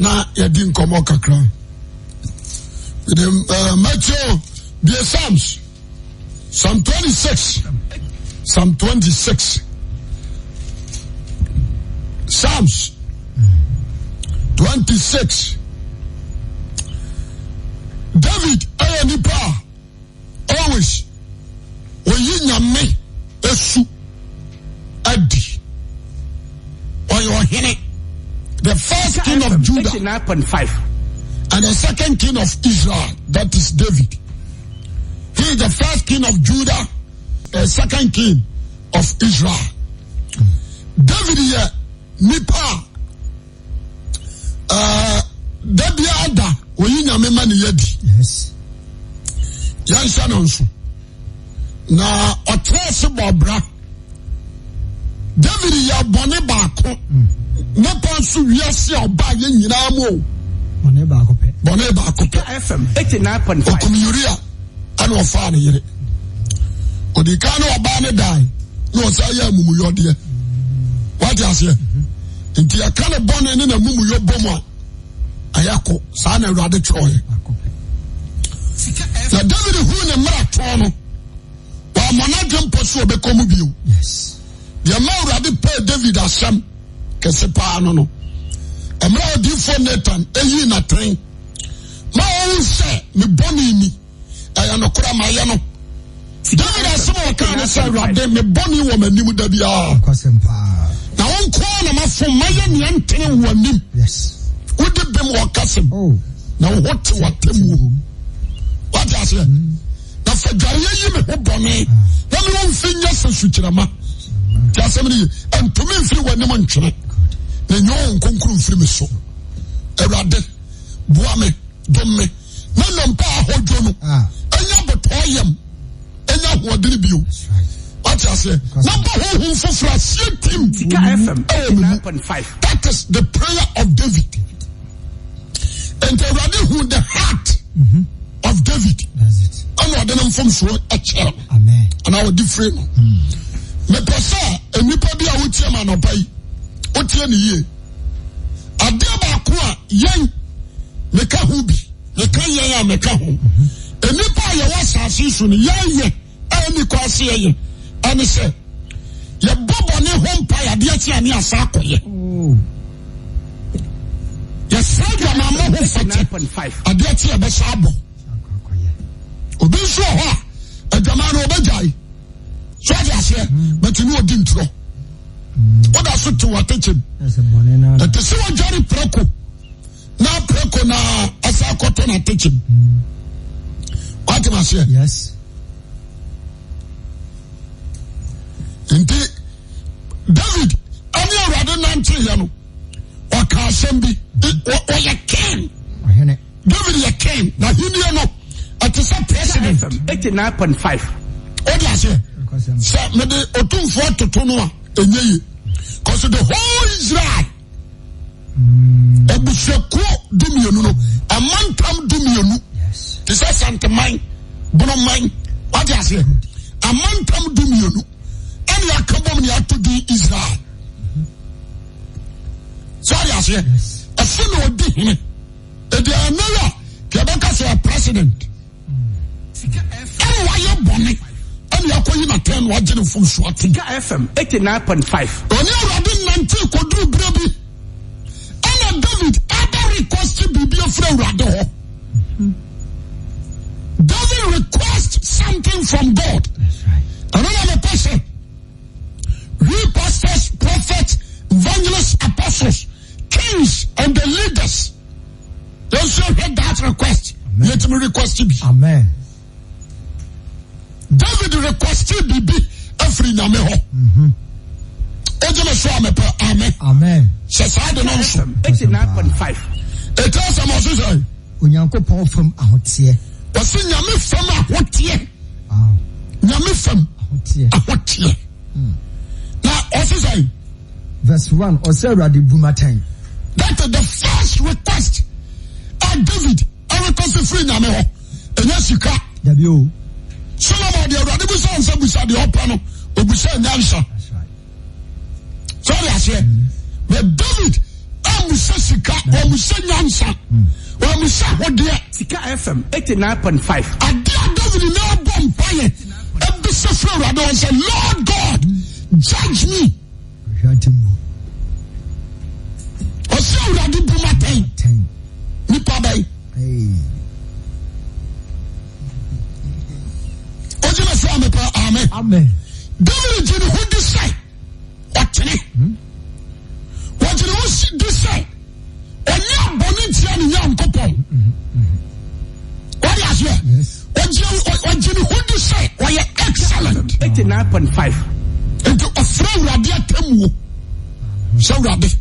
na yɛdi nkɔmmɔ kakra. Mede uh, Matthew bie Psalms Psalm 26 Psalm 26 Psalms 26 David ɛyɛ nipa a always oyi nyame esu adi ɔyɛ ɔhene the first king of Judah and the second king of Israel that is David he is the first king of Judah the second king of Israel David yɛ nipa a ɛɛ da biara da oyi nyame ma ne yɛ di yɛnhyɛ no nso na ɔtena ase bɔ ɔbra David yɛ bɔne baako ne pa nso wiase a ɔbaa yɛ nyinaa mu o bɔne baako pɛ bɔne baako pɛ okum Uria ɛna ɔfaa ne yere ɔdi kan ne ɔbaa ne dan na ɔsan yɛ amumuyɔdeɛ wate aseɛ nti yɛka ne bɔne ne n'amumuyɔ bɔ mu a ɛyɛ ko saa na awurade kyerɛɛ na David hu ne mmara tɔn no wɔamɔ n'adwene mpɔ so ɔbɛkɔ mu bio deɛ ma awurade pɛɛ David asɛm kɛse paa no no mmerɛ odiyifoɔ Nathan ɛyii n'atɛn ma ɔhu sɛ ne bɔne ni ɛyɛ nokorɛ mayɛ no David asɛm a ɔkaa ne sɛ awurade me bɔne wɔ m'anim da biara na wo nko ara na mafom mayɛ nea ntene wɔ anim wode bem wɔ kasɛm oh. na wo ho te w'atemmuo wate aseɛ mm. na fa dwareɛ yi me ho bɔne na me wo mfi nyɛ sɛ sukyerɛma te asɛm no ye ɛntumi mfiri w'anim ntwene na nyɛ wo nkonkoro mfiri me so awurade boa me dom me na nnompa a ahodwo no ɛnya botɔɔ yam ɛnya ahoɔdene bio wate aseɛ na bɔ honhom foforɔ aseɛ tim ɛwɔ me mu that is the prayer of David nti awurade hu the heart mm -hmm. of David ɛna ɔde ne mfomsoɔ ɛkyerɛ no anaa ɔde firi no hmm. mepɛ sɛ nnipa bi a wotie ma anɔpa yi wotie ne yie adeɛ baako a yɛn meka ho bi meka yɛn a meka ho nnipa a yɛwɔ asase so no yɛyɛ a ɛni kɔ ase yɛyɛ ɛne sɛ yɛbɔ bɔne ho mpa adeɛ kye a ne asa akɔyɛ yɛsrɛ dwamammɔ ho fakyɛ adeɛ kye yɛbɛsa abɔ obi nso wɔ hɔ a adwaman no ɔbɛgyae so ɔde aseɛ bɛtumi ɔdi ntorɔ woda so te w'atɛkyɛm ɛte sɛ wɔdware prɛko na prɛko na asa akɔtɔ n'atɛkyɛm watem aseɛ nti David ɛne awurade nanteeɛ no ɔka asɛm bi ɔyɛ king David yɛ king na ahenni no ɛte sɛ president. 89.5. O de aseɛ sɛ mede otumfoɔ toto no a ɛnyɛ yie cause the whole Israel abusuakuo dumienu no amantam dumienu te sɛ Santeman Bonoman wate aseɛ amantam dumienu ɛne aka bom ne ato din Israel sɛ ɔde aseɛ ɛso na ɔdi hene ɛdi ɛnɛ yɛ a yɛbɛka sɛ ɔyɛ president ɛna wayɛ bɔne ɛna akɔyi n'atɛn na wagye ne mfomso atom. Sika FM 89.5. Ɔne Awurade nante kɔduru berɛ bi ɛna David ɛbɛ request biribi afiri Awurade hɔ. David request something from God. Ɛno na mepɛ sɛ we pastors, prophets, evangelists, apostles, kings and the leaders yɛn nso hwɛ that request yɛtumi request bi. Amen. David request biribi afiri nyame hɔ. Mhm. Ogye me so a mepɛ amen. Amen. Sɛ saa de no nso. 89.5. Ɛtɛ sɛ ma ɔse sɛ. Onyankopɔn fam ahoteɛ. Ɔse nyame fam ahoteɛ. Nyame fam ahoteɛ. Ahoteɛ. Hmm. Na ɔse sɛ. Verse 1 Ɔsɛ Awurade bu m'atɛn. That is the first request a David request firi Nyame hɔ. Ɛnyɛ sika. Dabi o. Solomon deɛ Awurade busa nsa busa deɛ ɔpɛ no, obusa nyansa. Sɛ ɔde aseɛ. But David amu. Wɔamusa sika, wɔamusa nyansa, wɔamusa ahodeɛ. Sika FM 89.5. Adeɛ a David na ɛbɔ mpaeɛ ɛbisa firi Awurade hɔ sɛ, Lord God, judge me. Ɔsɛ Awurade bu m'atɛn. Nipa bɛn? Ogyina so amepɛ amen. David gye ne ho di sɛ ɔtene. Wɔgye ne ho di sɛ ɔnyɛ bɔne ntia ne Nyankopɔn. Wɔde aseɛ. Ɔgye ne ho di sɛ ɔyɛ excellent. 89.5. Nti ɔfrɛ Awurade atemmuo sɛ Awurade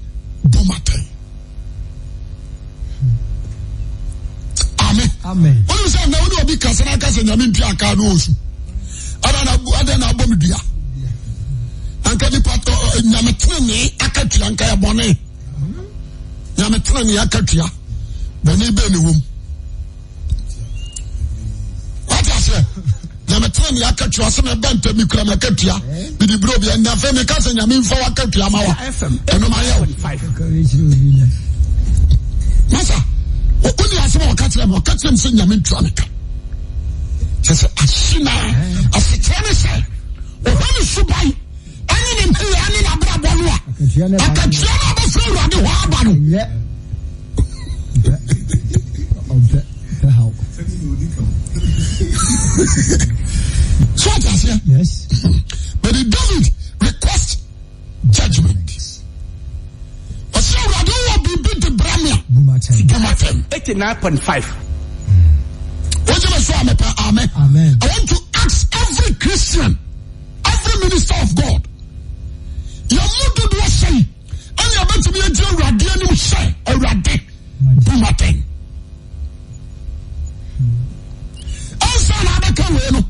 bu m'atɛn. Amen. Wọ́n sɛ na wọ́n obi kasa na akasa nyame ntua aka no osu. Ada na abɔ mi dua. Anka nipa nyame tenene akatua nka yɛ bɔne. Nyame tenene akatua bɔne bɛn ne wɔm. Wate aseɛ? Nyame tenene akatua sɛ mɛba ntɛm mi kura makatua. Mede bere obi ɛnna afei meka sɛ nyame mfa wakatua ma wa. Ɛno ma yɛ o. Masa, wone asɛm a ɔka kyerɛ me, ɔka kyerɛ me sɛ nyame ntua me ka. Kyerɛ sɛ ahye na asekyerɛ ne sɛ ɔhwɛ ne suban ɛne ne nneyɛɛ ne n'abrabɔ no a akatua no a bɛfiri Awurade hɔ aba no. So ɔte aseɛ? Yes. But David request judgment. Ɔsɛ Awurade wɔ biribi de brɛ me a. Bumatɛm. 89.5. Wogye me so a mepɛ amen. Amen. I want to ask every Christian, every minister of God. Yɛn mu dodoɔ sɛn ɛna yɛbɛtumi agye Awurade anim sɛ Awurade bumatɛn. Ansa na abɛka wei no,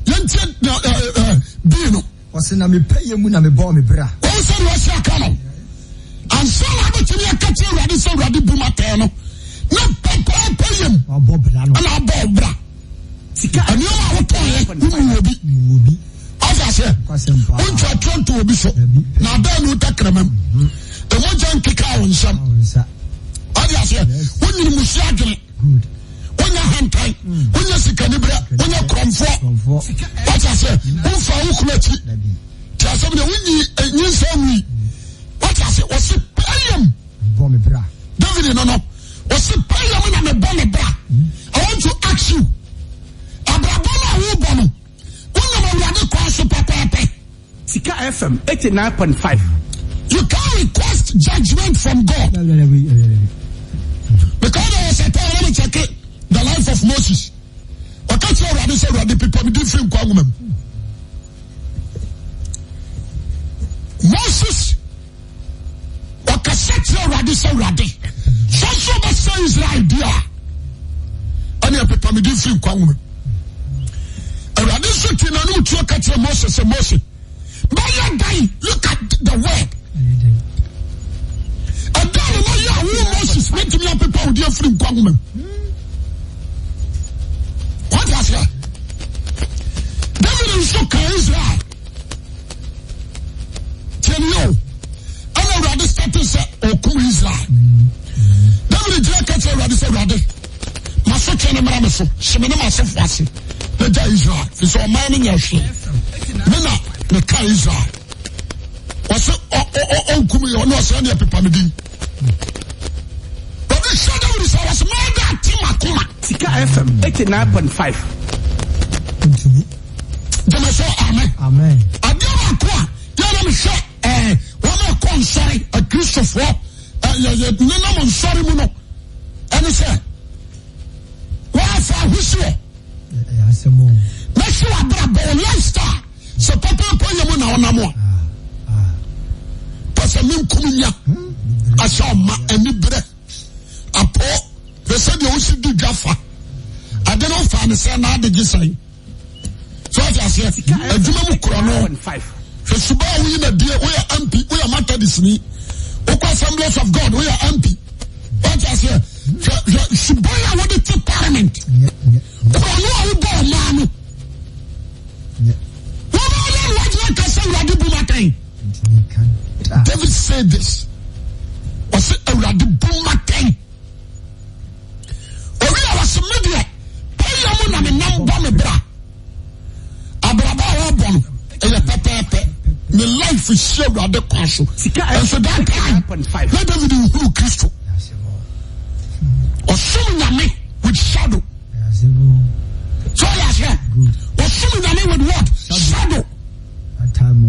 yɛntie na ɛɛ ɛɛ bii no. Ɔse na me pɛyɛ mu na mebɔɔ me bra. Wɔn sɛ deɛ ɔsi aka no. Ansa na abɛtumi aka kyerɛ Awurade sɛ Awurade bu m'atɛn no, na pɛpɛɛpɛ yam Wabɔ bra no. ɛna abɔ bra. Sika Nneɛma a wotɔn yɛ, womu wɔ bi. Mu wɔ bi. Ɔsɛ aseɛ, Kwasɛm paa. wontwa tuo nto obi so. Dabi. Na abɛn no tɛkrɛma mu. Emogya nkeka wo nsam. Wo nsa. Ɔde aseɛ, wonyini musuo adwene. Good. Wonya hantan, wonya sikaniberɛ, wonya korɔmfoɔ. Korɔmfoɔ. Ɔte aseɛ, womfa wo kunu akyi. Dabi. Te asɛm deɛ wonyi nyinsɛn wui. Wate ase, wɔsi pɛyam. Bɔ me bra. David no no, wɔsi pɛyam na mebɔ me bra. I want to ask you, abrabɔ no a wobɔ no, wonam Awurade kwan so pɛpɛɛpɛ. Sika FM 89.5. You can't request judgment from God. Because there was a time when I check the life of Moses. Ɔka kyerɛ Awurade sɛ Awurade pepa me din firi nkwa nwoma mu. Moses ɔkasa kyerɛ Awurade sɛ Awurade sɛ nso ɔbɛsɛ Israel di a ɛne ɛpepa me din firi nkwa nwoma mu. Awurade nso te n'anom tuo ka kyerɛ Mose sɛ Mose bɛyɛ dan look at the word ɛda ne na yɛ a wo Moses mɛtumi apepa wo di afiri nkwa nwoma mu. Wate aseɛ? David nso ka Israel. Tiɛni o. Ɛna Awurade sate sɛ ɔkum Israel. David gyina ka kyerɛ Awurade sɛ Awurade, masotwe no mmra me so, hye me ne m'asefo ase na gya Israel. Fi sɛ ɔman no nyɛ hwee. Me na meka Israel. Ɔsɛ ɔnkum yɛ ɔne ɔsɛ ɛne ɛpepa me din. Obi hyɛ Dawid sɛ wɔsɛ mɛda ate m'akoma. Sika FM 89.5. Ntumi. Gyama sɛ amen. Amen. Adeɛ baako a yɛn na mehwɛ ɛɛ wɔn a ɛkɔ nsɔre akristofoɔ ɛyɛ yɛ nenam nsɔre mu no ɛne sɛ wɔafa ahosuo. Ɛyɛ asɛm o. Na hwɛ w'abrabɔ wɔ lifestyle sɛ pɛpɛɛpɛ yɛ mu na ɔnam a. Pɛsɛ menkum nya ahyɛ ɔma aniberɛ apɔ hwɛ sɛdeɛ wosi di dwa fa ade no fa ne sɛ na ade gye sɛn so ɔte aseɛ adwuma mu korɔ no hwɛ suba a woyi na die woyɛ MP woyɛ Methodist ni wokɔ Assemblies of God woyɛ MP ɔte aseɛ hwɛ hwɛ suban a wode te parliament korɔ no a wobɔ ɔmaa no wɔn a wɔn wɔgyina kasa awurade bu ma kan David said this ɔsɛ awurade. Awurade bu matɛn. Owi a wɔse me deɛ pɛyɛ mu na menam bɔ me bra. Abrabɔ a wɔbɔ no ɛyɛ pɛpɛɛpɛ. Ne life si Awurade kwan so. Nso that time na David nhunu Kristo. Ɔsom Nyame with shadow. So ɔyɛ aseɛ. Ɔsom Nyame with what? Shadow. That time o.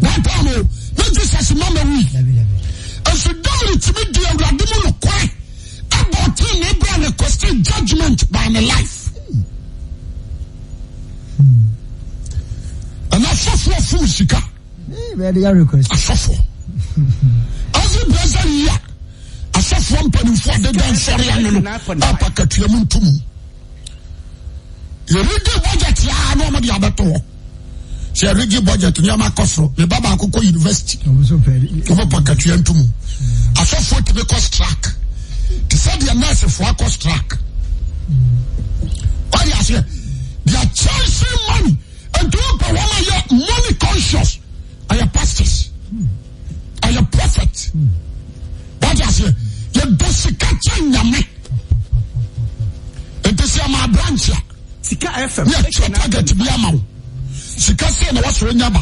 That time o. Na Jesus ma ma wui. Nso David tumi di Awurade mu nokorɛ ɛbɔ ɔtee ne bra requesting judgment by my life. Ɛna asɔfoɔ fom sika. Asɔfoɔ. Every blessed year asɔfoɔ mpanimfoɔ deda nsɔre ano no apakatua mu ntomu. Yɛredi budget aa na wɔde abɛto hɔ. Sɛ yɛredi budget nneɛma kɔ soro. Me ba baako kɔ university. Wɔn pakatua ntomu. Asɔfoɔ tumi kɔ strike. Te sɛ deɛ nursefoɔ akɔ strike. Wɔde aseɛ. They are chasing money. Nti wɔn pɛ wɔn ayɛ money conscious. Ɛyɛ pastors. Ɛyɛ prophet. Wɔde aseɛ. Yɛdɔ sika kyɛn nyame. Nti sɛ ɛma branch a. Sika FM. Ne ɛkyɛ target bi ama wo. Sika sɛ na wɔsoro nya ba.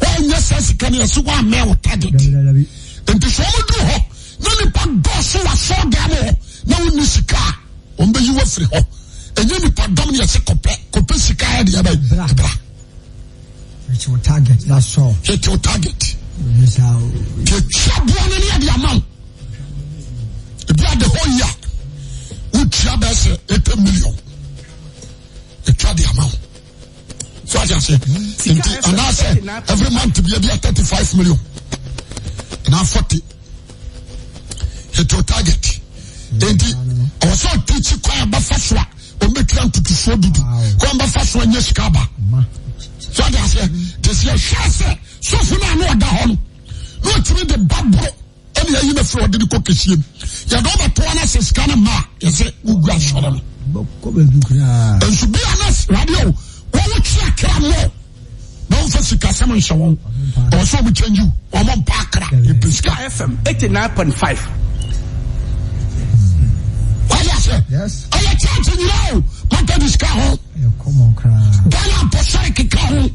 Wɔnyɛ sɛ sika no yɛsɛ wɔamɛ wo target. Nti sɛ wɔn duru hɔ na nipa dɔɔso wɔ asɔɔdan mu hɔ na wɔnni sika a wɔn bɛyi wɔ afiri hɔ. Ɛnyɛ nipa dɔm ne yɛsɛ kɔpɛ kɔpɛ sika yɛ deɛ bɛyɛ bra. Hit your target, that's all. Hit your target. Yɛtwa boɔ no ne yɛde ama wo. Ebi a the whole year wotua bɛyɛ sɛ 80 million. Yɛtwa de ama wo. So ate aseɛ. Nti anaasɛ every month bi ebi a 35 million. Anaa 40. Hit your target. Nti ɔwɔ sɛ ɔtikyi kwan a bɛfa so a wɔbɛtua ntotosoɔ dudu kwan bɛfa so anya sika aba so ɔde aseɛ te sɛ yɛhwɛ sɛ sɔfo no a na ɔda hɔ no na ɔtumi de ba boro ɛne ayi no firi ɔde de kɔ kɛseɛ mu yɛde ɔbɛtoa no sɛ sika no ma a yɛsɛ wogu asɔre no nso bi a na radio wɔwɔ twe akra mmɔ na wɔmfa sikasɛm nhyɛ wɔn ɔwɔ sɛ wɔn change you wɔn mpa akra yɛpɛ sika. FM 89.5. Wáyé ase ɛyɛ church nyinaa o Methodist ka ho Ghana apostolic ka ho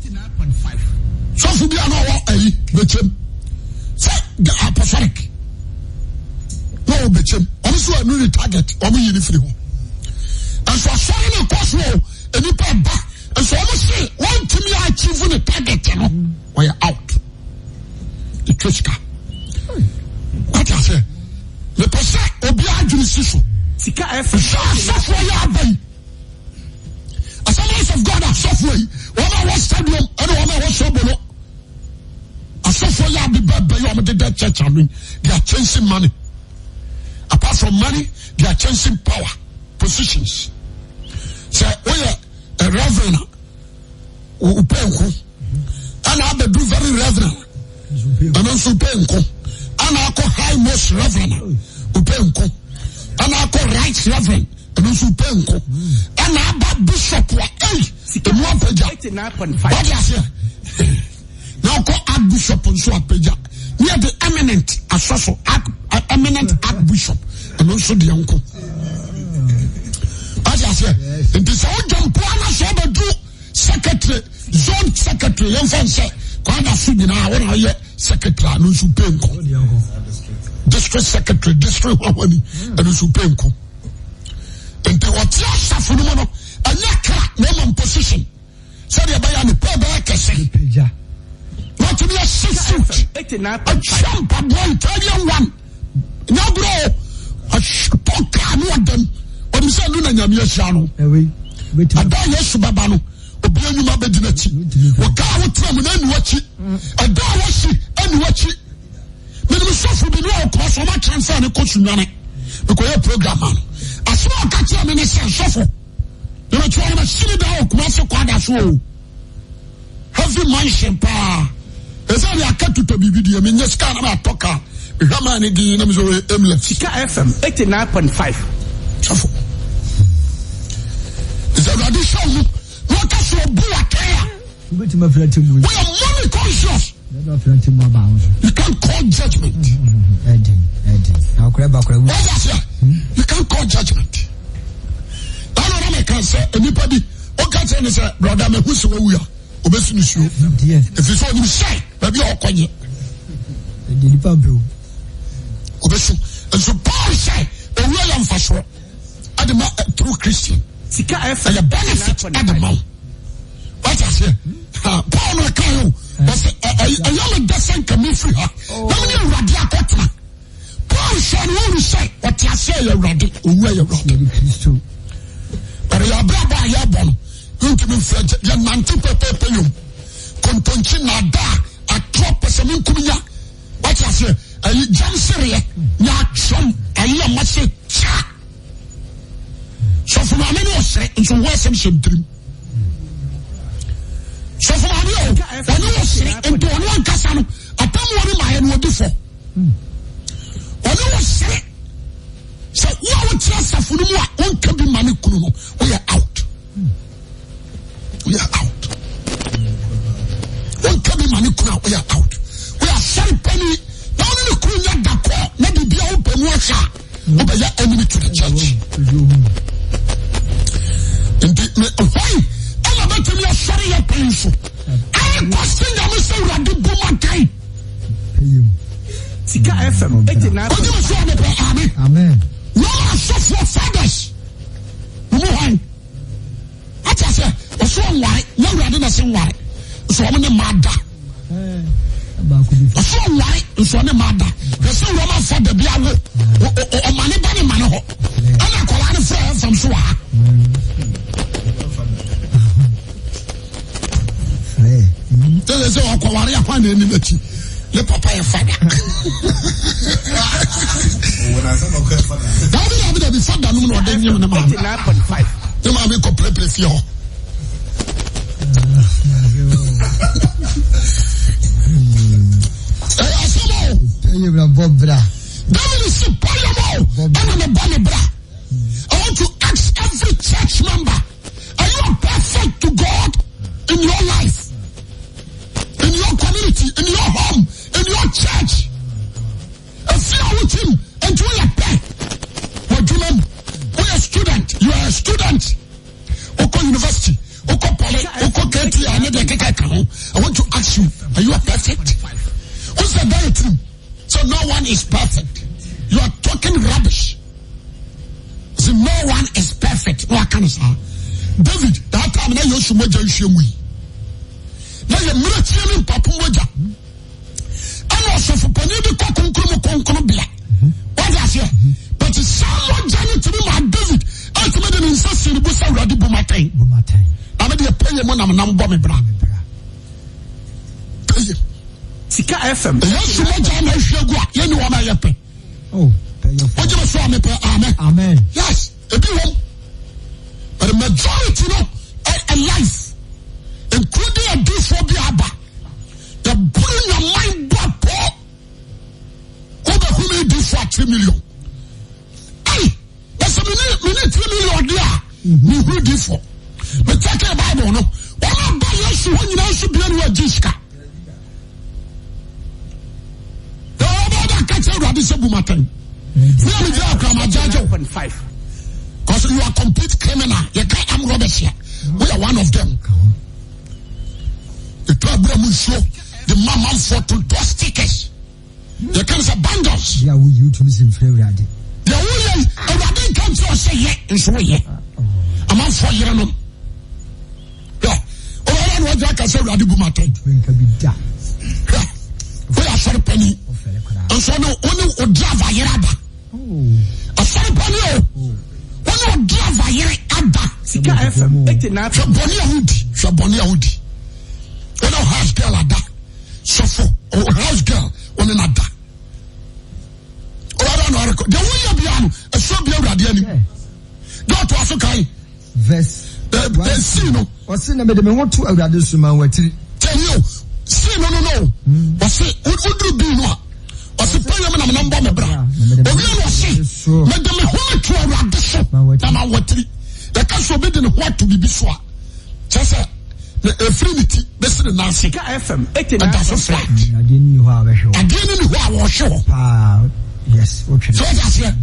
sɔfo bi a na ɔwɔ ayi bɛkyɛm sɛ apostolic na ɔwɔ bɛkyɛm wɔn nso ɛnu ne target wɔn yi ne firi hɔ nso asɔre ne kɔ so o nipa ba. Nso wɔn se wɔntumi achieve ne target no wɔyɛ out. Etwa sika. Wate aseɛ? Mepɛ sɛ obiara adwene si so. Sika ɛfɛ. Sɛ asɔfoɔ yɛ aba yi. Assemblies of God asɔfoɔ yi wɔn a wɔ stadium ɛne wɔn a wɔ sobolo. Asɔfoɔ yɛ abeba bɛyɛ wɔn deda church ano yi. They are chasing money. Apart from money, they are chasing power, positions. Sɛ woyɛ a reverend a wopɛ nko ɛna abɛdu very reverend ɛno nso wopɛ nko ɛna akɔ high most reverend a wopɛ nko ɛna akɔ right reverend ɛno nso wopɛ nko ɛna aba bishop a ei ɛmu apagya wode aseɛ na ɔkɔ archbishop nso apagya ne yɛde eminent asɔ so eminent archbishop ɛno nso deɛ nko ɔte aseɛ nti sɛ wogya mpoa no sɛ wobɛduru secretary zone secretary yɛmfa nsɛ kwada so nyinaa wona woyɛ secretary a no nso pɛ nko district secretary district hwahwani ɛno nso pɛ nko nti wɔte asafo no mu no ɛnyɛ kra na mmom position sɛdeɛ ɛbɛyɛ a ne pɛ bɛyɛ kɛse na ɔtumi ahyɛ suit atwa mpaboa Italian one nyagorɔ ɔtɔ kaa ne ɔdam ɔnim sɛ ɛno na nyame ahyira no ɛda Yesu bɛba no obi anwuma bɛdi n'akyi wɔkaa wotena mu na ɛni wakyi ɛda a wɔsi ɛni wakyi menim sɔfo bi ne ɔkɔ so ɔma transfer ne kɔ sunwane mekɔyɛ program ma no asɛm a ɔka kyerɛ me ne sɛ sɔfo Yɛbɛkyerɛ wɔn ahyini dan wɔ Kumasi Kwada so o. Heavy mansion paa. Ɛsɛ de aka tutɔ biribi deɛ menyɛ sika na matɔ kaa. Mehwɛ maa ne din na mesɛ ɔyɛ aimless. Sika FM 89.5. Sɔfo. Ɛsɛ Awurade hyɛ wo mu na ɔka sɛ ɔbu atɛn a. Wobɛtumi afiri atemmu. Woyɛ money conscious. You can't call judgment. Wọ́n yà sẹ́, you can't call judgment. Ɛna ɔna mɛka sɛ nipa bi, ó ka kyerɛ ne sɛ, broda mɛ hu sɛ wawu a, obɛsi ne suo. Ɛfiri sɛ ɔnim sɛ baabi a ɔkɔ nyɛ. Obɛsu. Nso Paul sɛ, owuo yɛ mfasoɔ ɛde ma true Christian. Ɛyɛ benefit ɛde ma wo. Wate aseɛ? Paul na ɔka yɛ o. Ɔsɛ ɛyɛ me dɛ sɛ nka mefiri ha na mene Awurade akɔtena. Paul sɛ no wɔwu sɛ ɔte aseɛ yɛ Awurade, owu yɛ Awurade. But yɛ abrabɔ a yɛbɔ no, yɛntumi mfiri agye yɛnante pɛpɛɛpɛ yom. Kontonkyi naadaa atorɔ pɛsɛmenkum nya. Wate aseɛ? Ɛyi gyam sereɛ nya atwam ayi ama sɛ kya. Sɔfo maame ne ɔsere nso ho asɛm hyɛ ntirim. Sɔfo maame o, ɔne ɔsere nti ɔno ankasa no atam wɔ ne maayɛ no ɔdi fɔ. Ɔne ɔsere sɛ wo a wote asafo no mu a wonka bi ma ne kunu no woyɛ out. Woyɛ out. Wonka bi ma ne kunu a woyɛ out. Woyɛ asɔre panyin na wone ne kunu nyɛ dakɔ na biribia wopɛ mu ahwɛ a wobɛyɛ enemy to the church. Nti me hwan ɛna bɛtumi asɔre yɛ pɛn so ɛrekɔsi nyame sɛ awurade bu ma kan. Sika FM 89. Ojú mi sọ ọmọ pẹ amen. Wọ́n asọ́fọ́ fathers wɔn mu hwan ati ase ɔso ɔnware nyɛ awurade na ɛsɛ nware nso wɔn ne mmaa da ɔso ɔnware nso ɔne mmaa da yɛsɛ wɔn afa dabi awo ɔma ne ba ne ma ne hɔ ɛna akwadaa no fɛ ɛfam so wɔ ha. Tẹ́lẹ̀ sẹ́ ọkọ̀ware akwa na ẹni n'akyi ne papa yɛ fada. Dabi dabi dabi fada no mu na ɔde nyem ne maame. Ne maame kɔ pɛrɛpɛrɛ fie hɔ. Ɛyɛ asɛm o. David si pɔyɛ mo ɛna ne bɔ ne bra. I want to ask every church member. Are you perfect to God in your life, in your community, in your home, in your church? Efi a wotim nti woyɛ pɛ w'adwuma mu woyɛ student you are a student wokɔ university wokɔ poly wokɔ KTI ne deɛ keka ka ho I want to ask you are you a perfect? What's the diet tirim so no one is perfect you are talking rubbish. Sɛ no one is perfect na waka no saa. David that time na Yesu mogya nhwie mu yi. Na yɛ mmerɛkyie ne mpapo mogya. Ɛna ɔsɔfo panin bi kɔ kronkron mu kronkron bea. Wade aseɛ. But saa mogya no tumi maa David ɛtumi de ne nsa si ne bo sɛ Awurade bu m'atɛn. Na me deɛ pɛyɛ mu nam nam bɔ me bra. Pɛyɛ. Sika FM. Yesu mogya na ahwie gu a yɛne wɔn a yɛ pɛ. Oh, wogye me so a mepɛ amen. Amen. Yes, ebi wɔm. But the majority no a, a life, including adiifoɔ bi aba, yɛboro nyaman bɔ apɔ. Wobɛhu me diifoɔ a 3 million. Ei, na sɛ mene mene 3 million de a, mehu diifoɔ. Mekyɛkɛ Bible no, wɔn a ba Yesu hɔ nyinaa nso bia ne wɔagye sika. Ɔbɛda ka kyerɛ Awurade sɛ bu m'atɛn. Me a megyina akora ma gyagye wo. Because you are complete criminal. Yɛka armed robbers a, woyɛ one of them. Ɛtɔ abura mu nsuo de ma manfoɔ to dɔ stickers. Yɛka no sɛ bundles. Deɛ woyɛ wotumi si mfiri Awurade. Deɛ woyɛ Awurade nka nkyerɛ sɛ yɛ nso woyɛ. Amanfoɔ yerenom. Hwɛ, ɔbɛyɛ na wagya aka sɛ Awurade bu m'atɛn. Hwɛ, woyɛ asɔre panin. Nso ne wo ne wo driver yere ada. Oh. Asɔre panin o, oh. wo ne wo driver yere ada. Sika FM 89. Hwɛ bɔne a wodi, hwɛ bɔne a wodi. Wo ne house girl ada. Sɔfo, house girl, wo ne no ada. Ɔbɛyɛ na ɔrekɔ. Deɛ woyɛ bia no, ɛsɔ bia Awurade anim. Deɛ ɔtoa so kan. Verse. The see no. Ɔsi na mede me ho to Awurade so ma watiri. Tẹ̀lé o, see no no no. Ɔsi woduru bii no a, ɔsi pɛyɛ mi na mi nan bɔ mi bra. Owie na ɔsi mede me ho to Awurade so na ma watiri. Yɛka sɛ obi de ne ho ato biribi so a, kyerɛ sɛ. Na ɛfiri ne ti bɛsi ne nan ase. Sika FM Ɛda so flat. Adeɛ ni hɔ a wɔhwɛ hɔ. Adeɛ ni hɔ a wɔhwɛ hɔ. Paa yes wotwe. So ɔte aseɛ.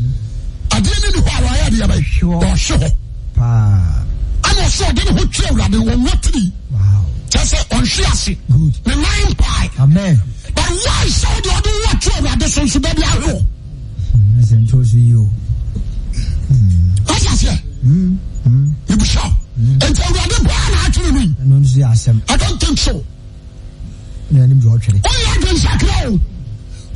Adeɛ ni hɔ a wɔayɛ adeɛ bɛyɛ. Wɔhwɛ hɔ. Paa. Ɛna ɔsɛ ɔde ne ho twere Awurade wɔn wɔ tiri. Wow. Kyerɛ sɛ ɔnhwe ase. Good. Ne nan mpae. Amen. But why sɛ wode ɔde wo ato Awurade so nso da bi ahwe hɔ. Ɛsɛ nto so yi o. Wate aseɛ? Mebisa wo. Nti Awurade paa na atwere no yi. Ɛno nso yɛ asɛm. I don't think so. Na anim deɛ ɔtwere. Woyɛ adwensakra o.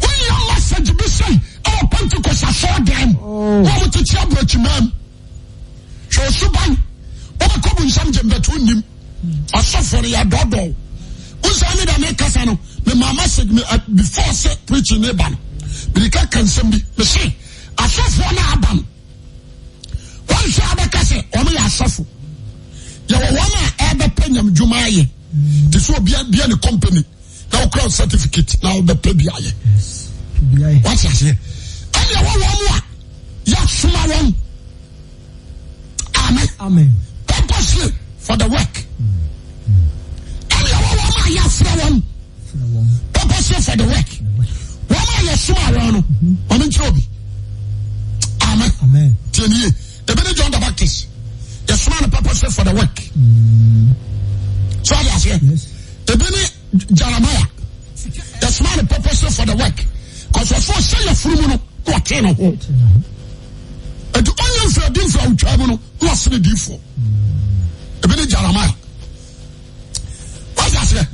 Woyɛ message bi sɛi ɛwɔ Pentecost asɔɔdan mu. Oh. Na wɔn tete aburokyimaa mu. Hwɛ osuban. Wobɛkɔ bu nsam gyem bɛto nnim. Asɔfo no yɛ dɔɔdɔɔ. Wosɛ ne da me kasa no, me maa message me eh, before sɛ preaching ne ba no. Mirika ka nsɛm bi. Me se asɔfoɔ no aba no. Wɔnhwɛ abɛka sɛ wɔn yɛ asɔfo. Yɛwɔ wɔn a ɛbɛpɛ nyamdwuma ayɛ. Te sɛ obi abia ne company na wokura certificate na wobɛpɛ bi ayɛ. Wate aseɛ? Ɛne ɛwɔ wɔn a yɛasoma wɔn. Amen. Amen. Purposely for the work. Ɛne ɛwɔ wɔn a yɛafrɛ wɔn. Purposely for the work. Wɔn a yɛsoma wɔn no, wɔn nkyerɛ obi. Amen. Amen. Tiɛ ni ye. Ebi ne John the Baptist. Yɛsoma no purposely for the work. So ɔde aseɛ. Ebi ne Jeremiah. Yɛsoma no purposely for the work. Kɔsɔ so ɔhyɛ yɛfuru mu no na ɔtee ne ho. Eti ɔnyɛ mfiri adi mfiri awotwa mu no na ɔsene diifoɔ. Ebi ne Jeremiah. Wọ́n aseɛ.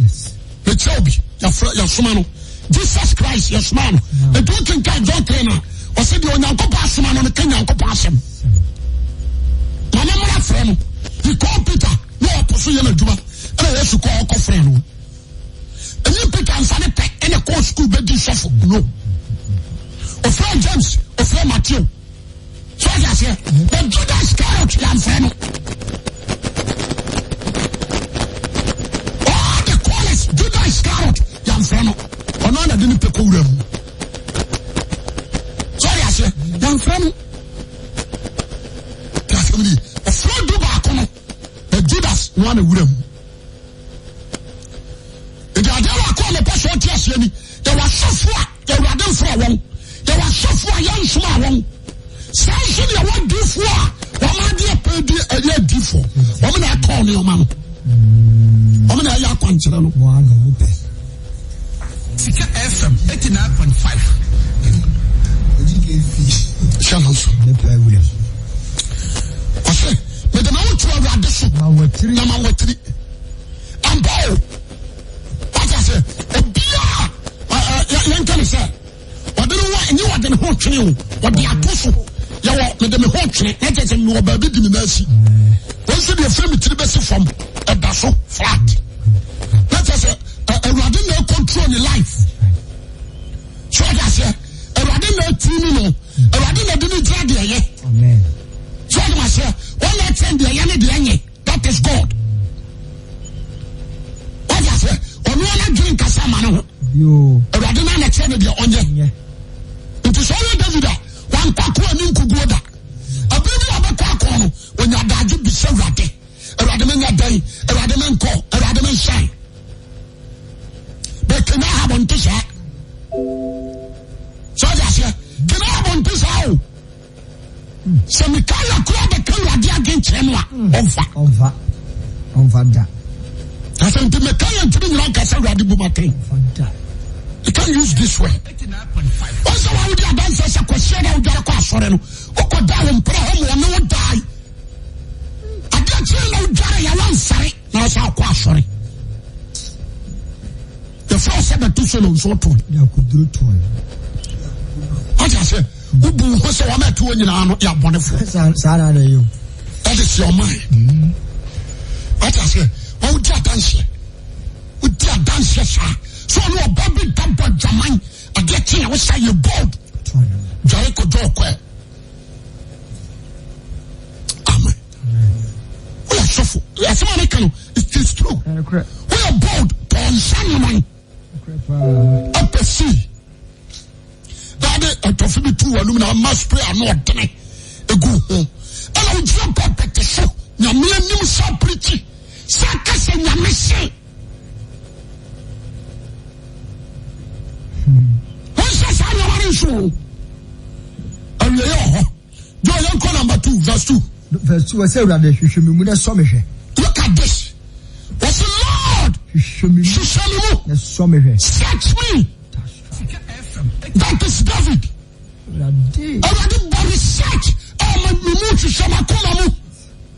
Mekyerɛ obi yɛfrɛ yɛsoma no. Jesus Christ yɛsoma no. Etu kenkan John 3 na ɔsɛ deɛ Onyankopɔn asoma no no ka Nyankopɔn asɛm. Maame mmara frɛ no. He called Peter na ɔpo so yɛ n'adwuma ɛna Yesu kɔ ɔkɔ frɛ no. Ɛnyɛ Peter nsa ne pɛ ɛna kɔɔ sukuu bɛdi sɔfo no. Ɔfrɛ James, ɔfrɛ Matthew. So ɔde aseɛ. But Judas Iscariot yɛamfrɛ no. All the callers, Judas Iscariot yɛamfrɛ no. Ɔno ana de ne pɛ kɔ wura mu. So ɔde aseɛ. Yɛamfrɛ no. Te asɛm ni. Ɔfrɛ du baako no. But Judas no ana wura mu. Nti adeɛ baako a mepɛ sɛ ɔte aseɛ ni, yɛwɔ asɔfo a Awurade mfrɛ wɔn, yɛwɔ asɔfo a yɛnsomaa wɔn. Saa nso na yɛwɔ adiifoɔ a wɔn adeɛ pɛ di ɛyɛ adiifoɔ. Wɔn na ɛtɔn nneɛma no. Wɔn na ɛyɛ akwankyerɛ no. Sika FM 89.5. Hyɛ no nso. Ɔsɛ mede me ho to Awurade so na ma watiri. Ampa o. Wate ase obiara yɛnka ne sɛ ɔde ne ho nye ɔde ne ho twene o ɔde ato so yɛwɔ mede me ho twene na kyerɛ sɛ mewɔ baabi di me nan asi wɔn nso deɛ firi me tiri bɛsi fam ɛda so flat na kyerɛ sɛ awurade na control ne life so ɔde aseɛ awurade na atiri ne no awurade na de ne gyina deɛ yɛ so ɔde aseɛ wɔn na ɛkyɛn deɛ yɛ ne deɛ nyɛ. That is God. Wọ́n ti ase ɔno ara dwene nkasa ama ne ho. Awurade náà na kyerɛ ne deɛ ɔnyɛ. Nti sɛ ɔyɛ David a wankɔ ako ani nkuguo da. Abiri bi a ɔbɛkɔ akɔ no onya adagye bisa Awurade. Awurade me nyɛ dɛn? Awurade me nkɔ? Awurade me nhyɛn. Bɛ King Ahab nte saa. Sɛ ɔdi aseɛ King Ahab nte saa o. Sɛ Mikaia koraa bɛka Awurade adwen kyerɛ no a, ɔmfa. Ɔmfa. Ɔmfa da. Na sɛ nti Mikaia ntumi nyina nka sɛ Awurade bu m'atɛn. Ɔmfa da. You can't use this way. Wɔn sɛ wɔn di adanse sɛ kɔsia na wodware kɔ asɔre no, wokɔ da wɔn mpere hɔ ma ɔne wo dae. Adeɛ kyerɛ na wodware yɛ wɔnsare na wɔsɛ akɔ asɔre. Yɛfrɛ wo sɛ bɛto solo nso wotoe. Wate aseɛ wobu wo ho sɛ wɔn a ɛte hɔ nyinaa no yɛ abɔnefoɔ. Saa na na ɛyɛ o. That is your mind. Wate aseɛ wɔn wodi adanseɛ wodi adanseɛ saa so ɔne ɔba bi da bɔ adwaman adeɛ kye a wosa yɛ bold dware kɔdɔ ɔkɔɛ. Amen. Woyɛ sɔfo. Asɛm a meka no, it is true. Woyɛ bold, tɔ nsa nnoman. Ɛpɛ sii. Na ade ɛtɔfe bi tu w'anum na ama spray ano ɔdene egu ho. Ɛna wogyina pulpit so, nyame anim sa pirikyi. Sɛ aka sɛ Nyame se. Wonhyɛ saa nneɛma no nso o. Awieɛ wɔ hɔ. Joe, yɛnkɔ number 2, verse 2. Verse 2, ɔsɛ Awurade hwehwɛ me mu na sɔ me hwɛ. Look at this. Ɔsɛ Lord, hwehwɛ me mu. Hwehwɛ me mu. Na sɔ me hwɛ. Search me. That is David. Awurade. Awurade bɔ research a me mu hwehwɛ m'akoma mu.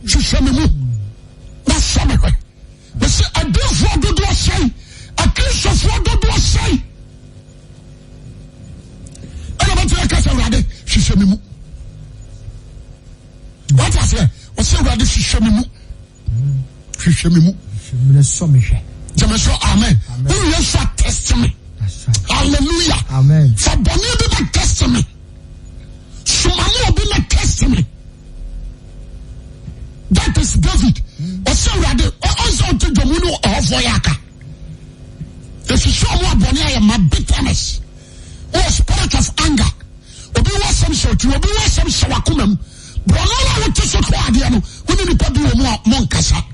Hwehwɛ me mu. Na sɔ me hwɛ. Mese adiifoɔ dodoɔ sɛn, akristofoɔ dodoɔ sɛn ɛna bɛtumi aka sɛ Awurade hwehwɛ me mu. Wate aseɛ? Ɔsɛ Awurade hwehwɛ me mu. Hwehwɛ me mu. Sɔ me hwɛ. Gyeme so amen. Wowie so a test me. Hallelujah. Amen. Fa bɔne bi bɛ test me. Soma ne obi na test me. That is David. Ɔsɛ Awurade ɔnsɛ ɔte dwom ne ɔhɔfoɔ yɛ aka. Ɛfisɛ ɔmo abɔne ayɛ ma bitterness. Wɔ spirit of anger. Obi wɔ asɛm hyɛ ɔtiri, obi wɔ asɛm hyɛ wakoma mu. Borɔno no a wote so to adeɛ no, wo ne nipa bi wɔ mu a monkasa.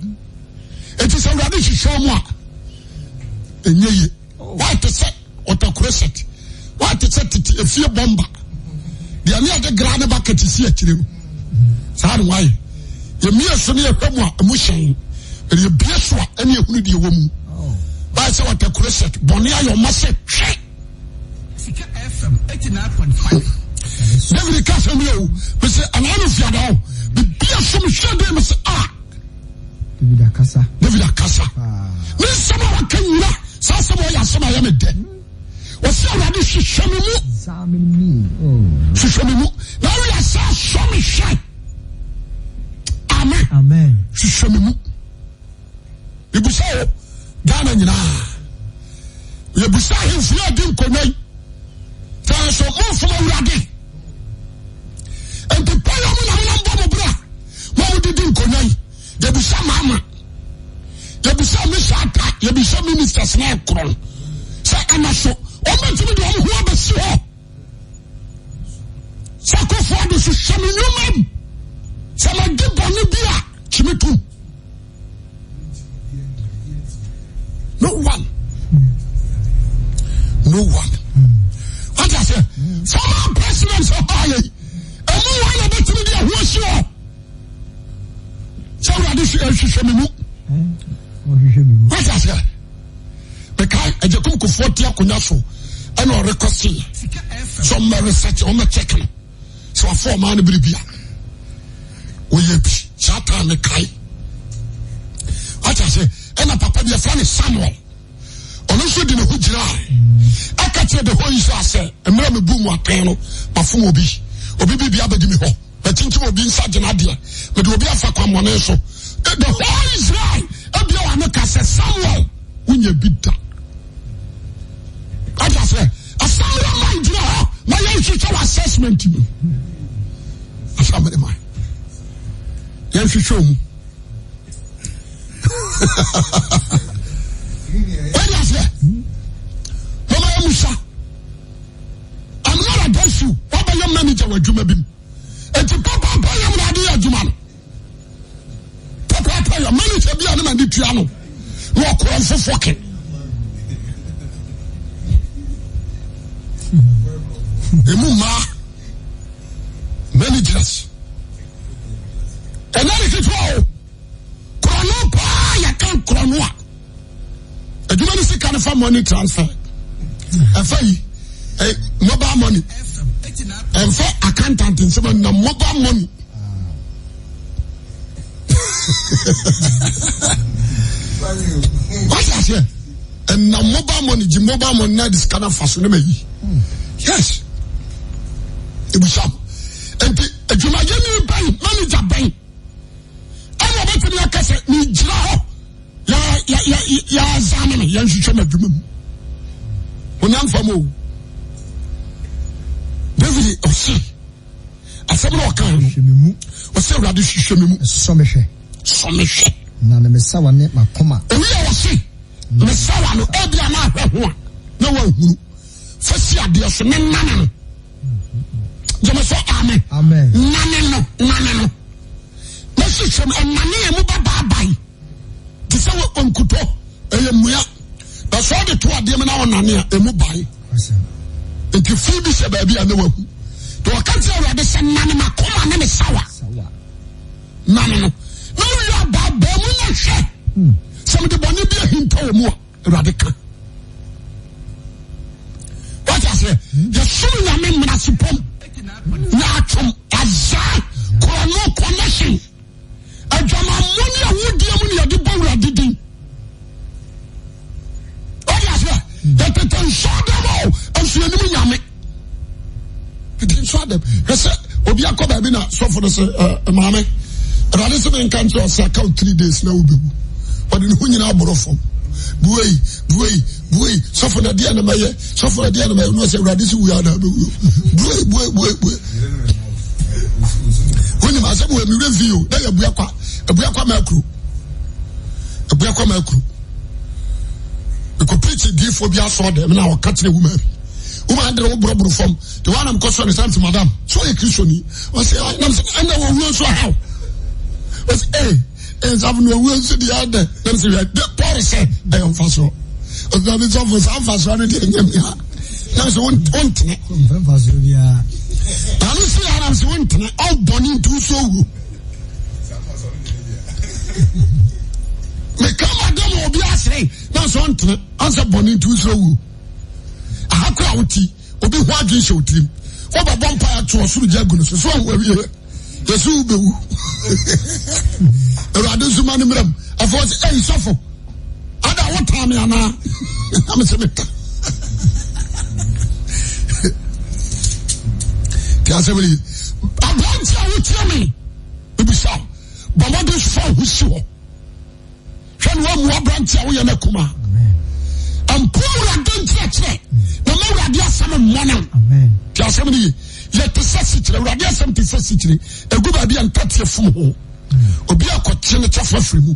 Eti sɛ Awurade hwehwɛ ɔmo a, ɛnyɛ yie. Why te sɛ ɔtakurosɛt wate sɛ tete efie bɔmba deɛ ne yɛde gra ne bucket si akyire no saa ne wayɛ yɛmie so ne yɛhwɛ mu a ɛmu hyɛn ɛde yɛbie so a ɛne ɛhunu deɛ ɛwɔ mu wayɛ sɛ ɔtakurosɛt bɔne ayɛ ɔma sɛ hwɛ Sika FM 89.5. David ka sɛ mi o mese anaa no fiada o bibia so mehwɛ de mese a David akasa. David akasa. Ne nsɛm a waka nyina saa asɛm a ɔyɛ asɛm a ɛyɛ me dɛ. Ɔsɛ Awurade hwehwɛ me mu. Oh. Hwehwɛ me mu. Na woyɛ sɛ sɔ me hwɛ. Amen. Amen. Hwehwɛ me mu. Ebusa o Ghana nyinaa. Yɛbusa ahemfo yɛ adi nkonnwa yi. Sɛ nso momfom Awurade. Nti pɛyɛ mo na monam bɔ mo bra mo a modidi nkonnwa yi. Yɛbusa maama. Yɛbusa Misa Ata. Yɛbusa ministers na ɛkorɔn. Sɛ ɛna so wɔn bɛtumi de wɔn ho abɛsi hɔ. Sɛ Akufo Addo so hyɛ me nnwuma mu. Sɛ madi bɔne bi a kyimi tum. No one. No one. What I say? Former president sɛ ɔyɛ yi. Emu wɔn na bɛtumi de ɛho asi hɔ. Sɛ awurade hwehwɛ me mu. What I say? Mekae Agyakum Kufuor te akonnwa so ɛna ɔrekɔ se sɛ ɔmmɛ research ɔmmɛ check no sɛ wafɔ ɔmaa no biribi a wɔyɛ bi saa time mekae wate ase ɛna papa bi ɛfrɛ no Samuel ɔno nso de ne ho gyina ɛka kyerɛ the whole Israel sɛ mmerɛ mebu mu atɛn no mafom obi obi biribi abɛdi me hɔ Makyinkyim obi nsa gyina adeɛ. Mede obi afa kwammɔne so. The whole Israel ebia wɔn ano ka sɛ Samuel wonyɛ bi da. Ɔte aseɛ asamere man gyina hɔ na yɛnhwehwɛ wɔ assessment mu. Asamere man yɛnhwehwɛ mu. Ɔte aseɛ mama yɛ musa. I'm not against you. Wabɛyɛ manager wɔ adwuma bi mu. Eti papaapa yam na ade yɛ adwuma no. Papaapa yam manager bi a ne ma ne tua no na ɔkorɔ mfofo ke. Emu mmaa managers. Ɛnyɛ ne ketewa o. Korɔno paa yɛka korɔno a adwuma no sika no fa money transfer ɛfa yi eh, mobile money ɛmfa accountant nsɛm na mobile money wate aseɛ ɛnam mobile money gye mobile money na de sika no afa so ne ma yi yes ebusam nti adwumayɛni bɛn manager bɛn ɛna ɔbɛtumi aka sɛ megyina hɔ yɛazame no yɛnhwehwɛ no adwuma mu honam fam o David ɔse asɛm na ɔka no ɔsɛ awurade hwehwɛ me mu sɔ me hwɛ sɔ me hwɛ na ne mesawa ne makoma owi a ɔse mesawa no ebi a na ahwɛ ho a na wahunu fa si adeɛ so ne nane no gyeme sɛ amen nane no nane no na hyehyɛ mu ɛnane a mu bɛbaabae. Wɔn sɛ nkutɔ ɛyɛ mmua na sɛ ɔde to adeɛ mu na ɔnane a emu bae. Nti fi bi hyɛ baabi a ne wahu. Nti ɔka kyerɛ Awurade sɛ nane m'akoma ne me sawa. Nane no. Na ɔwie abaabaa mu na hwɛ sɛ mede bɔne bi ahinta wɔ mu a Awurade ka. Wate aseɛ? Yɛsom Nyame mmenasepɔm, nyaatwom, azaa, korɔno, connection. Adwamammɔ ne awudie mu ne yɛde bɔ Awurade din. Wate aseɛ? Yɛtete nsɔɔdɛm o, nso yɛnim Nyame. Tete nsɔɔdɛm. Hwɛ sɛ obi akɔ baabi na sɔfo no sɛ, ɛ maame, Awurade sɛ menka nkyerɛ ɔsɛ aka wo three days na wobɛwu. Ɔde ne ho nyinaa borɔ fam. Buei, buei, buei, sɔfo na deɛ na mɛyɛ, sɔfo na deɛ na mɛyɛ, na ɔsɛ Awurade sɛ wuya na bɛwu. Buei, buei, buei, buei. Wonim asɛm wɔ mewura mfi o, na yɛ abuakwa, abuakwa ma akuro. Abuakwa ma akuro. Mekɔ preach diifoɔ bi asɔ dɛm na ɔka kyerɛ wuma bi. Wuma de wo borɔborɔ fam. De wa nam kɔsɔ ne santi madam. So ɔyɛ kristoni. Ɔsɛ nam sɛ ɛna wɔ wuo nso ahaw. Ɔsɛ ee. Nsafo no owuo nso deɛ ɛdɛ nam sɛ hwɛ de Paul sɛ ɛyɛ mfasoɔ ɔsɛ ne sɔfo saa mfasoɔ no deɛ ɛnyɛ mea nam sɛ wontene ano si yɛ nam sɛ wontene ɔbɔne nti wo so owuo meka ma dɛm obi asere nam sɛ ɔntene ɔnsɛ bɔne nti wo so owuo aha kora woti obi ho adwene hyɛ wo tirim wobɛbɔ mpa ato ɔsoro gya agu no so so ahu awie yɛsɛ wobɛwu awurade nso ma no mmerɛ mu afei ɔsɛ ei sɔfo ada wotaa me anaa na mesɛ meta nti asɛm no yi aberante a wotia me mebisa bɔ mmɔden fa ho si hɔ Hwɛ na wammu aberante a woyɛ no akumaa. Mpo Awurade nkyerɛkyerɛ na ma Awurade asɛm mmɔ no. Ti asɛm no ye. Yɛte sɛ sikyire. Awurade asɛm te sɛ sikyire. Egu baabi a ntateɛ fum ho. Obi akɔkye ne kyɛfa firi mu.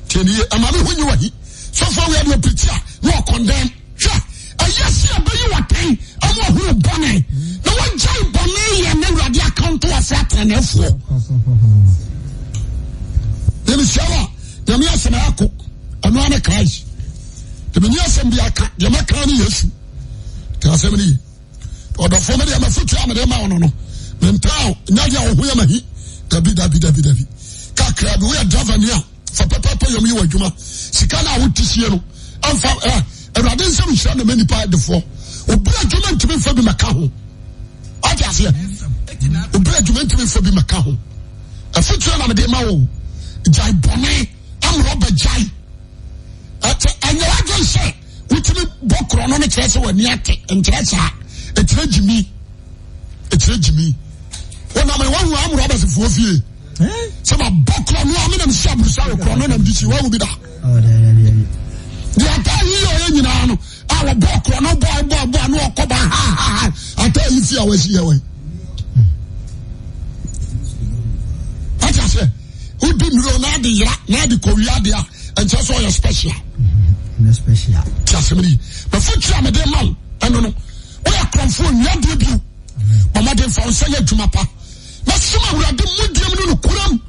Tie ne ye. Ɛma me ho nyi wahi. Sɔfo awia deɛ ɔpirikyi a na ɔkɔndɛn. Hwɛ, ɛyɛ sɛ yɛbɛyi w'atɛn ama wahunu bɔne, na wagyae bɔne yɛ na Awurade akanto wafra ateneneefoɔ. Yɛmehyia wo a, Nyame asɛm ɛko, ɛno ara ne Christ. Deɛ menni asɛm bi aka, deɛ mɛka ne Yesu. Te asɛm no yi. Ɔdɔfoɔ me deɛ mafotu a mede ma wo no no, mentaa wo, nyɛ deɛ wo ho yɛ mahi. Dabi, dabi, dabi, dabi. Kakra bi, woyɛ driver ni a, fa pɛpɛpɛ yam yi wɔ adwuma sika no a wote sie no ɛmfa ɛ awurade nsɛm nhyira na ma nipa adefoɔ obi adwuma ntumi mfa bi mɛka ho ɔte aseɛ obi adwuma ntumi mfa bi mɛka ho afotuo na mede ma wo gyae bɔne amorɔ bɛgyae ɛte ɛnyɛ wadwen sɛ wotumi bɔ korɔ no no kyerɛ sɛ w'ani ate nkyerɛ saa ɛkyerɛ gyimi ɛkyerɛ gyimi wonam wahu amorɔ abɛsefoɔ fie sɛ ma bɔ korɔ no a menam si aburusa wɔ korɔ no nam de si wahu bi da deɛ ata yi yɛ ɔyɛ nyinaa no a wɔbɔ korɔ no bɔ bɔ bɔ no ɔkɔ ba ha ha ha ata yi fi a wɔasi yɛ wɔn wate aseɛ wodi nnuro na ade yera na ade kɔwi ade a ɛnkyɛ sɛ ɔyɛ special te asɛm no yi bɛfo tiri a mede ma wo ɛno no woyɛ korɔmfoɔ nwia deɛ bio bɔ mmɔden fa wo nsa yɛ adwuma pa na som awurade mudiam no nokoram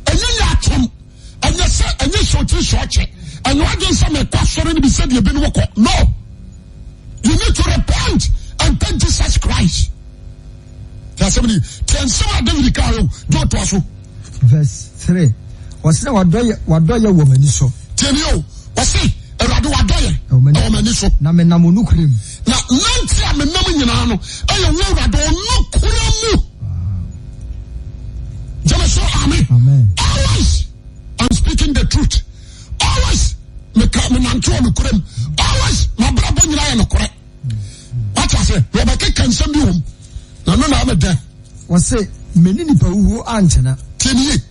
ɛnyɛ nyɛ atwom ɛnyɛ sɛ ɛnyɛ sɛ ɔtiri sɛ ɔkyɛ ɛnyɛ wadwen sɛ mekɔ asɔre no bi sɛdeɛ ebinom kɔ no you need to repent and take Jesus Christ tí asɛm ni tí nsɛm a David kaa yɛ o jɔ to aso. Verse 3 Ɔse na wadɔyɛ wadɔyɛ wɔ m'ani so. Tie ni o, ɔse Awurade wadɔyɛ ɛwɔ m'ani so. Na menam onokorɛ mu. Na nante a menam nyinaa no ɛyɛ wo Awurade onokorɛ mu. Gyeme so amen. Amen. Always I'm speaking the truth. Always meka menante wɔ nokorɛ mu. Always mabrabɔ nyinaa yɛ nokorɛ. Wate aseɛ? Na wɔbɛkeka nsɛm bi wɔ mu. Na no na amedɛ. Wɔse, Me ne nipa huhuo antena. Tie me yie.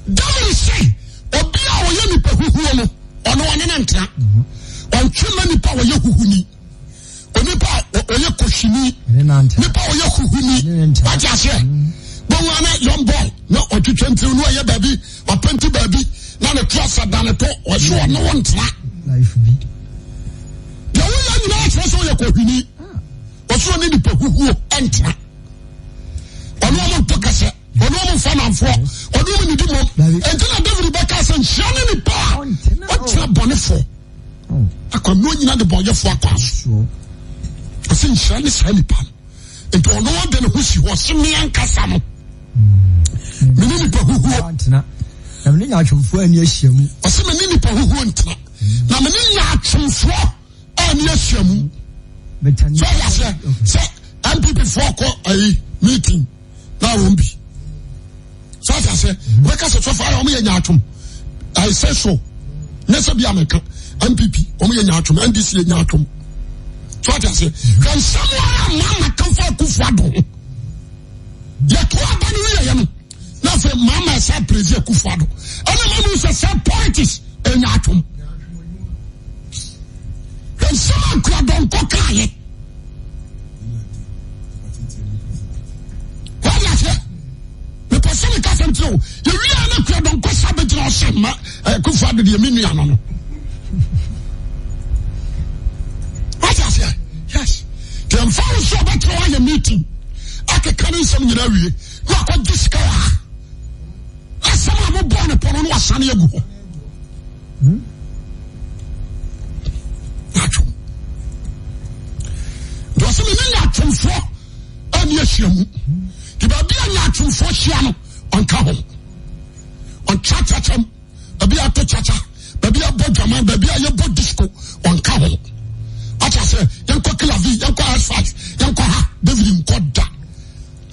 David se, obi a ɔyɛ nipa huhuo no, ɔno ɔne no ntena. Ɔntwe mma nipa a ɔyɛ huhuni. Onipa a ɔyɛ kɔhwini. Nipa a ɔyɛ huhuni. Wate aseɛ? Bɔn ana young boy na ɔtwitwa ntiri na ɔyɛ baabi, ɔpɛnti baabi na ne to asa da ne to, ɔse ɔne wo ntena. Deɛ woyɛ nyinaa kyerɛ sɛ ɔyɛ kɔhwini. Ɔsoro ne nipa huhuo ntena. Ɔno ɔmo nto kɛsɛ. Ɔno ɔmo nfa namfoɔ ɔne ɔmo nidi mom. Ɛnti na David bɛka sɛ nhyira ne nipa a ɔtena bɔnefoɔ akwan na ɔnyina de bɔnyɛfoɔ akwan so. Ɔsɛ nhyira ne saa nipa no. Nti ɔno ɔde ne ho si hɔ ɔse me ankasa no mene nipa huhuo. Na mene nyaatwomfoɔ ani ahyia mu. Ɔse mene nipa huhuo ntena na mene nyaatwomfoɔ a ne ahyia mu. So ɔyɛ aseɛ sɛ NPP foɔ kɔ ayi meeting na wɔn bi. So ɔyɛ aseɛ wɔbɛka sɛ sɔfo ayɛ wɔn yɛ nyaatwom. I say so. Nyɛ sɛ bi a mɛka NPP wɔn yɛ nyaatwom NDC yɛ nyaatwom. So ɔyɛ aseɛ hwɛ nsɛm ara maa ma kanfo akufo ado ho. Yɛto aba no wieɛ no na afei mama ɛsɛ apresi akufo ado ɛna ma mu sɛ sɛ politics ɛnya atwom nsɛm a nkuradɔnkɔ kaayɛ wɔde aseɛ mepɛ sɛ meka sɛm kyerɛ wo yɛwie na kuradɔnkɔ sa bɛgyina ɔsɛ ma akufo ado deɛ me nua no no wɔde aseɛ yes deɛ mfa wo sɛ ɔbɛtena woayɛ meeting akeka ne nsɛm nyinaa wie na wakɔgye sika wɔ ha asɛm a mobɔɔ ne pɔ no na wasane agu hɔ atwom nti ɔsɛ mene nyatwomfoɔ ani ahyia mu nti baabi a nyatwomfoɔ hyia no ɔnka ho ɔnkyakyakyam baabi a ato kyakya baabi a bɔ dwaman baabi a yɛbɔ disco ɔnka ho wate aseɛ yɛnkɔ kilavi yɛnkɔ S5 yɛnkɔ ha David nkɔ da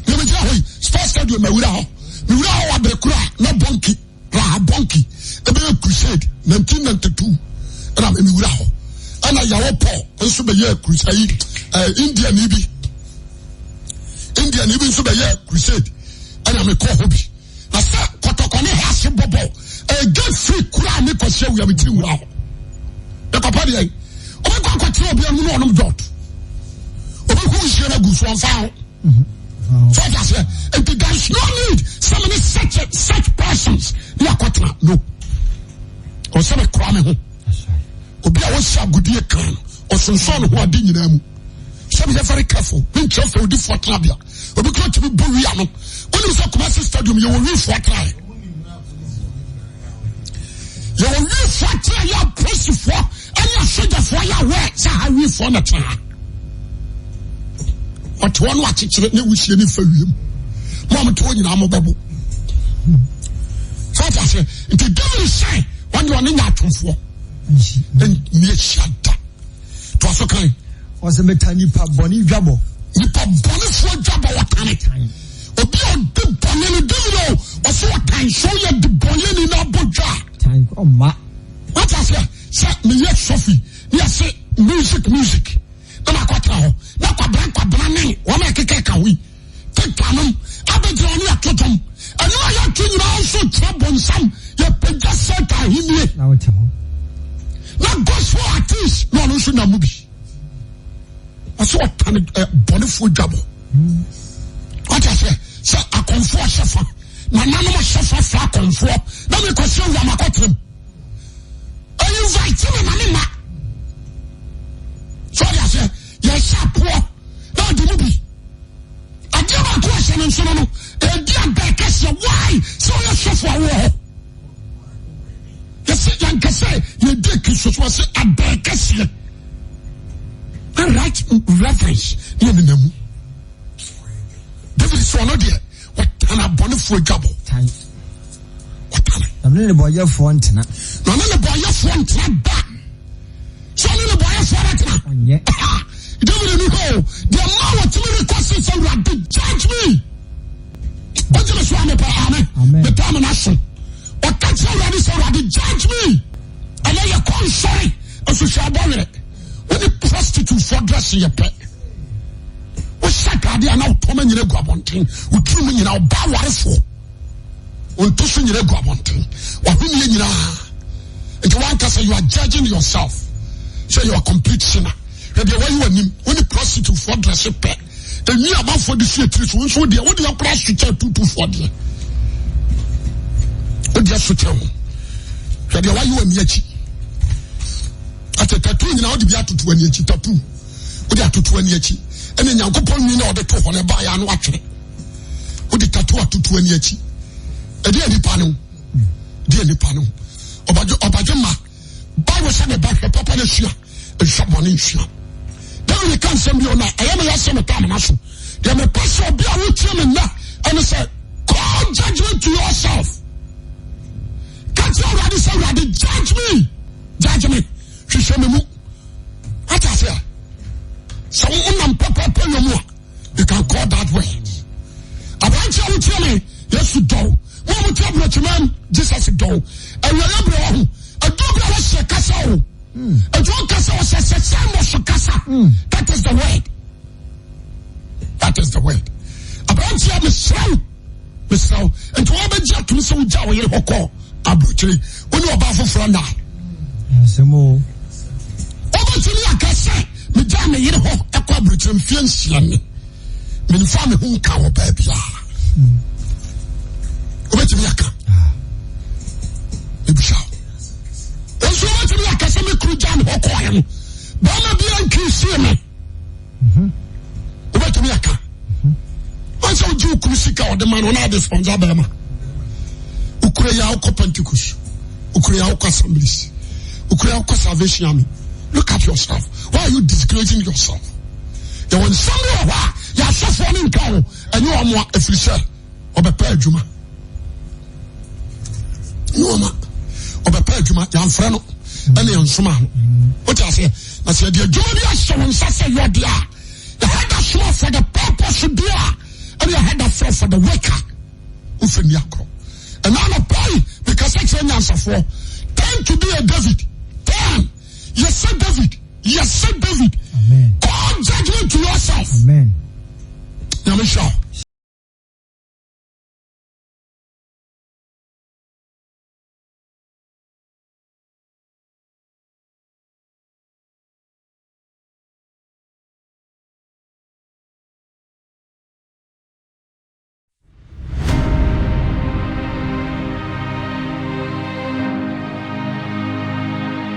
yɛmɛgyina hɔ yi sports stadium mawura hɔ mewura hɔ wɔ abere koro a na bɔnki Raha Bɔnki ɛbɛyɛ crusade 1992 ɛna mewura hɔ ɛna Yawo Paul nso bɛyɛ crusade ayi ɛɛ India ni bi India ni bi nso bɛyɛ crusade ɛna mekɔ hɔ bi na sɛ kɔtɔkɔ ne ha ase bɔbɔ ɛgya firi kura ne kɔsi awia me tiri wura hɔ ɛkɔpɛ deɛ ɔbɛkɔ akɔtena obi amu na ɔnom dɔt ɔbɛhu nsuo no agu so ɔmfa ho so ɔte aseɛ nti there is no need sɛ me ne such such persons ne akɔtena no ɔsɛ me kora me ho obi a wɔsi agodie kan no ɔsonsɔn ne ho ade nyinaa mu sɛ meyɛ very careful menkyerɛ fɛ odifoɔ tenabea obi kura tumi bɔ wia no wonim sɛ Kumasi stadium yɛwɔ wifoɔ tenaeɛ yɛwɔ wifoɔ tenaeɛ apolisifoɔ ɛne asogyafoɔ yɛ awɛ sɛ ha wifoɔ na tena ha ɔte hɔ no akyekyere ne wusie ne fa wiem mo a mote hɔ nyinaa mobɛbo sɛ ɔte aseɛ nti David sɛ wɔde ɔne nya atomfoɔ ne ahyia da toa so kan. Ɔsɛ meta nipa bɔne dwabɔ. Nipa bɔnefoɔ dwabɔ wɔtane. Obi a ɔdi bɔne no David o ɔsɛ ɔtan so yɛ de bɔnyɛni na abɔ dwa. Tan ɔma. Wate aseɛ sɛ meyɛ sɔfi ne yɛse music music na makɔtena hɔ na kwabena kwabena ne wɔn a ɛkeka ka ho yi Tiktanom abɛgyina ɔne ato dwom. Ɛno a yɛto nyinaa nso kyerɛ bonsam. Yɛpagya Satan ahennie. Na wote ho. Na gospel artist na ɔno nso nam mu bi. Ɔsɛ ɔtane ɛ bɔnefoɔ dwabɔ. Wate aseɛ sɛ akɔmfoɔ hyɛ fa nananom hyɛ fa fra akɔmfoɔ na mekɔhyɛ wura makɔtenam. Invite me na me ma. So ɔde aseɛ yɛhyɛ apoɔ na ɔde mu bi. Adeɛ baako a ɛhyɛ ne nsono no, ɛdi abɛn kɛseɛ. Why? Sɛ ɔyɛ sɔfo a wowɔ hɔ. Yɛsɛ yɛnka sɛ yɛdi Kristo so ɔsɛ abɛn kɛseɛ. Na right reverence ne yɛ nenam mu. David sɛ ɔno deɛ ɔtan abɔnefoɔ adwabɔ. Ɔtan. Na ɔne ne bɔyɛfoɔ ntena. Na ɔne ne bɔyɛfoɔ ntena da. Sɛ ɔne ne bɔyɛfoɔ bɛtena. Ɔnyɛ. David ni hɔ o. Deɛ ma wɔtumi rekɔ se sɛ Awurade judge me. Wogye me so a mepɛ amen. Mepɛ amena so. Ɔka kyerɛ Awurade sɛ Awurade judge me. Ɛnɛ yɛkɔ nsɔre nso abɔ werɛ. Wone prostitute foɔ dress yɛ pɛ. Wohyɛ ataade a na wotɔma nyina gu abɔnten. Wotiri mu nyina ɔba awarefoɔ. Wonto so nyina gu abɔnten. Wahonneɛ nyinaa. Nti wankasa you are judging yourself. Sɛ you are complete sinner. Hwɛ deɛ wayi w'anim. Wone prostitute foɔ dress pɛ. Enwi amanfoɔ de si etiri so. Wo nso wodeɛ wodeɛ koraa so kyɛ tutufoɔ deɛ. Wodeɛ so kyɛ ho. Hwɛ deɛ wayi w'ani akyi. Ate tattoo nyinaa wode bi atoto w'ani akyi tattoo. Wode atoto w'ani akyi. Ɛne Nyankopɔn nwi na ɔde to hɔ no ɛbaeɛ ano atwere. Wode tattoo atoto ani akyi. Ɛdeɛ nipa no. Deɛ nipa no. Ɔbadwe ɔbadwe ma. Bible sɛ ne ba hwɛ papa no sua. Nhwɛ bɔne nsua. David ka nsɛm bi ɔna ɛyɛ me yɛsɛ me taa mena so. Deɛ mepɛ sɛ obi a wotie me nnɛ ɛne sɛ call judgment to yourself. Ka kyerɛ Awurade sɛ Awurade judge me. Judge me. Hwehwɛ me mu. Wate aseɛ? Sɛ wonam pɛpɛpɛ yɛ mu a you can call that word. Aberante a wotie me Yesu dɔw. Mo a mote aburokyiman Jesus dɔw. Awieɛ berɛ wɔ ho. Ɛduru berɛ a wɔhyɛ kasa o. Ɛduru ɔkasa ɔhyɛ sɛ sɛ mo so kasa. That is the word. That is the word. Aberante a mesrɛ wo mesrɛ wo nti wɔbɛgye atom sɛ wogya wo yere hɔ kɔ aburokyire wo ne ɔbaa foforɔ nna. Wobɛtumi aka sɛ megyaa me yere hɔ kɔ aburokyire mfeɛ nsia ni memfa me ho nka wɔ baabiara. Wobɛtumi aka ebisa wo nso wobɛtumi aka sɛ me kuru gyaa me hɔ kɔɔeɛ no bɛrima biara nkii me. Wobɛtumi aka wɔn sɛ wogye wo kunu sika ɔde ma no na ade sponsor bɛrima wokura yi a wokɔ Pentecost wokura yi a wokɔ Assemblies wokura yi a wokɔ Salvation Army. Look at yourself. Why are you disgracing yourself? Yɛwɔ nsɛm bi wɔ hɔ a yɛasɔfoɔ no nka ho ɛnyɛ wɔn a ɛfiri sɛ ɔbɛpɛ adwuma ne ɔma ɔbɛpɛ adwuma yɛamfrɛ no ɛne yɛnsoma no wote aseɛ na sɛ yɛde adwuma bi ahyɛ wo nsa sɛ yɔde a yɛhada soma for the purpose bi a ɛne yɛhada frɛ for the worker wofɛ ni akorɔ ɛna anɔpa yi mekasa kyerɛ nyansafoɔ turn to be a David turn yɛsɛ David yɛsɛ David call judgment to yourself nyame hyɛ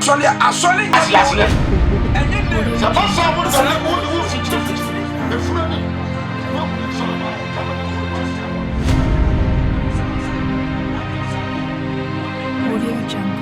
Asɔre asɔre nyɛ aseɛ. Sɛ fa saa wo sɛ wo wo fikyiri fikyiri efura ni. Audio Jungle.